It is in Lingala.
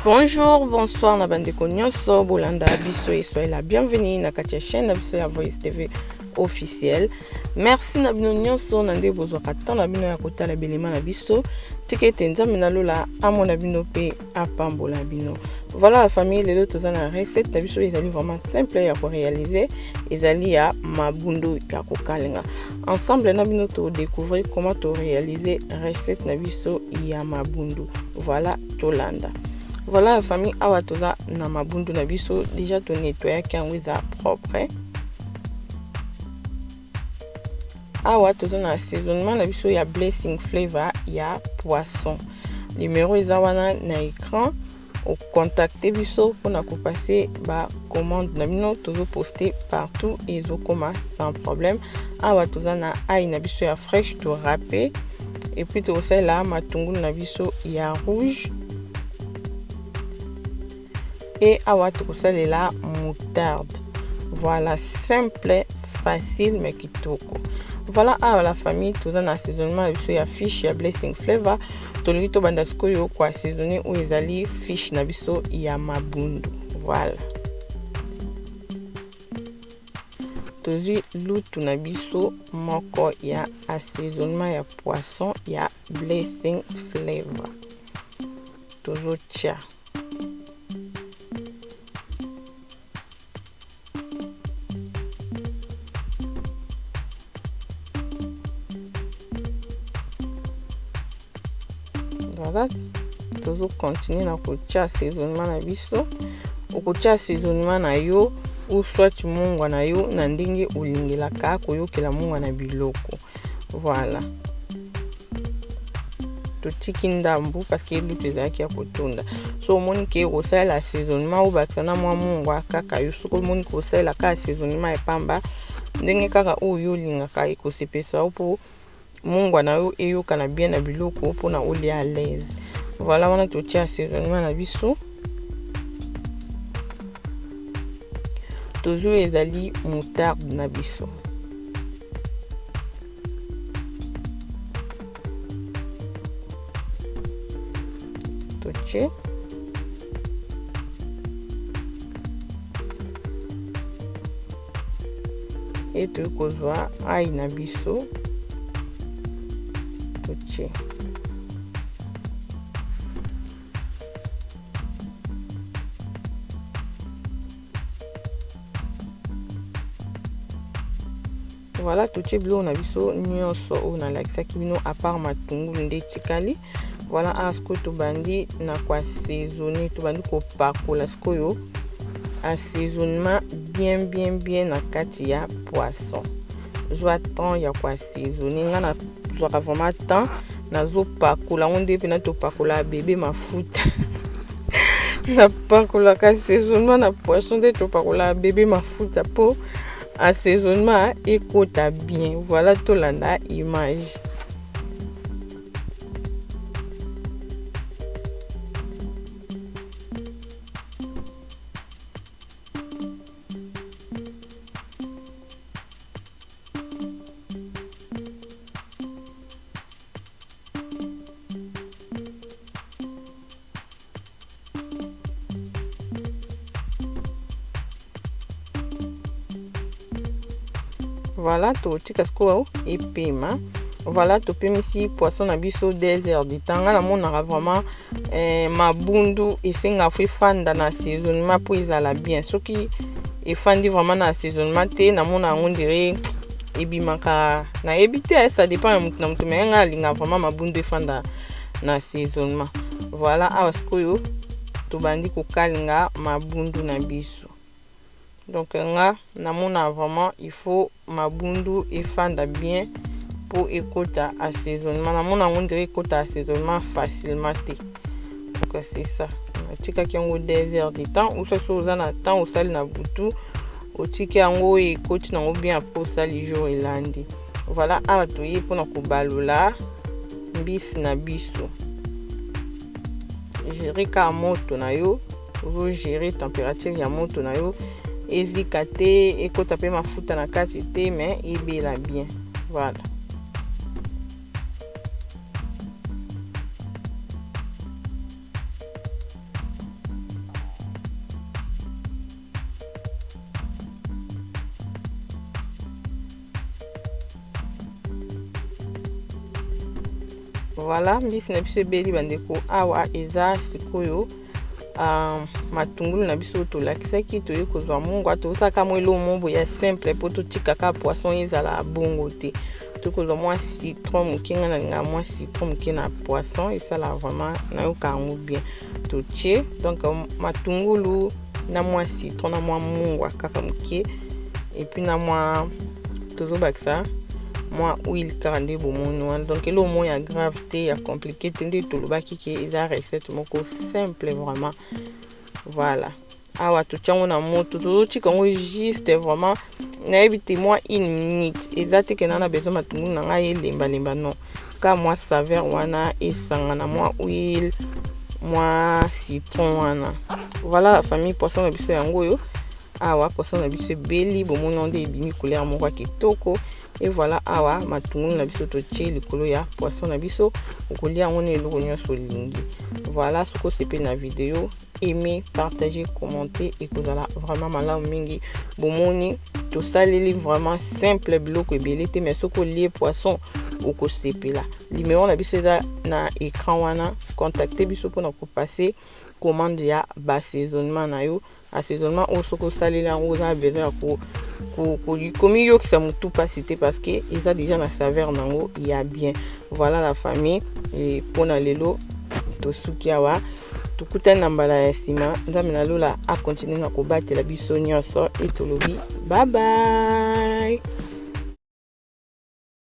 Bonjour, bonsoir na bandeko nyonso bolanda biso et soyez la bienvenue na kati ya chaîne na biso ya Voice TV officielle. Merci na bino nyonso na nde bozwaka temps na bino ya kotala belema na biso. Tika ete Nzambe na lola amona bino mpe apambola bino. Voilà la famille, lelo toza na recette na biso ezali vraiment simple ya korealiser, ezali ya mabundu ya kokalinga. Ensemble na bino to découvrir comment to réaliser recette na biso ya mabundu. Voilà, tolanda. Voilà la famille, awa toza na mabundu na biso déjà to nettoyaki yango eza propre. Awa toza na assaisonnement na biso ya Blessing Flavor ya poisson. Numéro eza wana na écran, ocontacte biso mpona kopase ba commande na bino, tozoposte partout ezokoma sans problème. Awa toza na ail na biso ya fraîche to râpé, et puis tokosalela matungulu na biso ya rouge, et awa tokosalela moutarde. Voilà, simple, facile mais kitoko. Voilà, awa la famille toza na assaisonnement na biso ya fish ya Blessing Flavor. Tolingi tobanda sikoyo ko assaisonner oyo ezali fish na biso ya mabundu. Voilà, tozwi lutu na biso moko ya assaisonnement ya poisson ya Blessing Flavor, tozotia voilà, tozocontinue na kotia assaisonnement na biso. Okotia assaisonnement na yo ou soit mungwa na yo na ndenge olingelaka koyokela mungwa na biloko. Voilà, totiki ndambu parce que lutu ezalaki ya kotunda. So omoni ke okosalela assaisonnement obakisa na mwa mungwa kaka yo. Soki omoni ke osalela kaka assaisonnement ya pamba ndenge kaka oyo olingaka, ekosepesa yo mpo mungwa na yo eyokana bien na biloko mpona olia à l'aise. Voilà, wana totia assaisonnement na biso. Tozwi ezali moutarde na biso. Totie e toyei kozwa ail na biso, totie. Voilà, totie biloko na biso nyonso oyo nalakisaki bino, à part matungulu nde etikali. Voilà, awa sikoyo tobandi na koassaisonner, tobandi kopakola sikoyo assaisonnement bien bien bien na kati ya poisson. Zwa temps ya koassaisonner, nga nazwaka vraiment temps, nazopakola yango nde mpena topakola bebe mafuta. Napakolaka assaisonnement na poisson nde topakola bebe mafuta mpo assaisonnement ekota bien. Voilà, tolanda image. Voilà, totika sikoyo epema. Voilà, topemisi poisson na biso 2 heures du temps. Nga namonaka vraiment mabundu esengaka fo efanda na assaisonnement mpo ezala bien. Soki efandi vraiment na assaisonnement te, namona yango ndire ebimaka, nayebi te, ça dépend ya motu na motu, mais nga alingaka vraiment mabundu efanda na assaisonnement. Voilà, awa sikoyo tobandi kokalinga mabundu na biso. Donc nga namona vraiment il faut mabundu efanda bien mpo ekota assaisonnement. Namona yango ndire ekota assaisonnement facilement te. Donc c'est ça, natikaki yango 2 heures de temps. Ou soki oza na temps, osali na butu, otiki yango ekoti nango bien, après osali jour elandi. Voilà, awa toye mpona kobalola mbisi na biso. Gérer kaka moto na yo, ozogérer température ya moto na yo, ezika te, ekota mpe mafuta na kati te, mais ebela bien. Voilà, Voilà, mbisi na biso ebeli bandeko. Awa eza sikoyo matungulu na biso tolakisaki. Toye kozwa mungwa, tosalaka mwa eloko moko boye ya simple mpo totikaka poisson ezala bongo te. Tokozwa mwa citron moke. Ngai nalingaka mwa citron moke na poisson, esala vraiment nayoka yango bien. Totie donc matungulu na mwa citron na mwa mungwa kaka moke, et puis na mwa tozobakisa mwa huile kaka nde bomoni wana. Donc eloko moko ya grave te, ya compliqué te. Nde tolobaki ke eza recette moko simple vraiment. Voilà, awa totiango na moto, tozotika yango juste vraiment, nayebi te, mwa une minute. Eza te ke na na besoin matungulu na ngai elembalemba, non, ka mwa saveur wana esanga na mwa huile, mwa citron wana. Voilà la famille, poisson na biso yango oyo. Awa poisson na biso ebeli, bomoni nde ebimi couleur moko ya kitoko. Et voilà, awa matungulu na biso totie likolo ya poisson na biso. Okolia yango na eloko nyonso olingi. Voilà, soki osepeli na video, aimer, partager, commenter, ekozala vraiment malamu mingi. Bomoni, tosaleli vraiment simple, biloko ebele te, mais soki olie poisson okosepela. Numéro na biso eza na écran wana, contacte biso mpona kopasser commande ya baassaisonnement na yo. Assaisonnement oyo, soki osaleli yango, oza na besoin ya komiyokisa motu mpasi te, parce que eza déjà na saveur nango ya bien. Voilà la famille, mpona lelo tosuki awa. Tokutani na mbala ya nsima. Nzambe na lola akontinue na kobatela biso nyonso. E tolobi bye bye.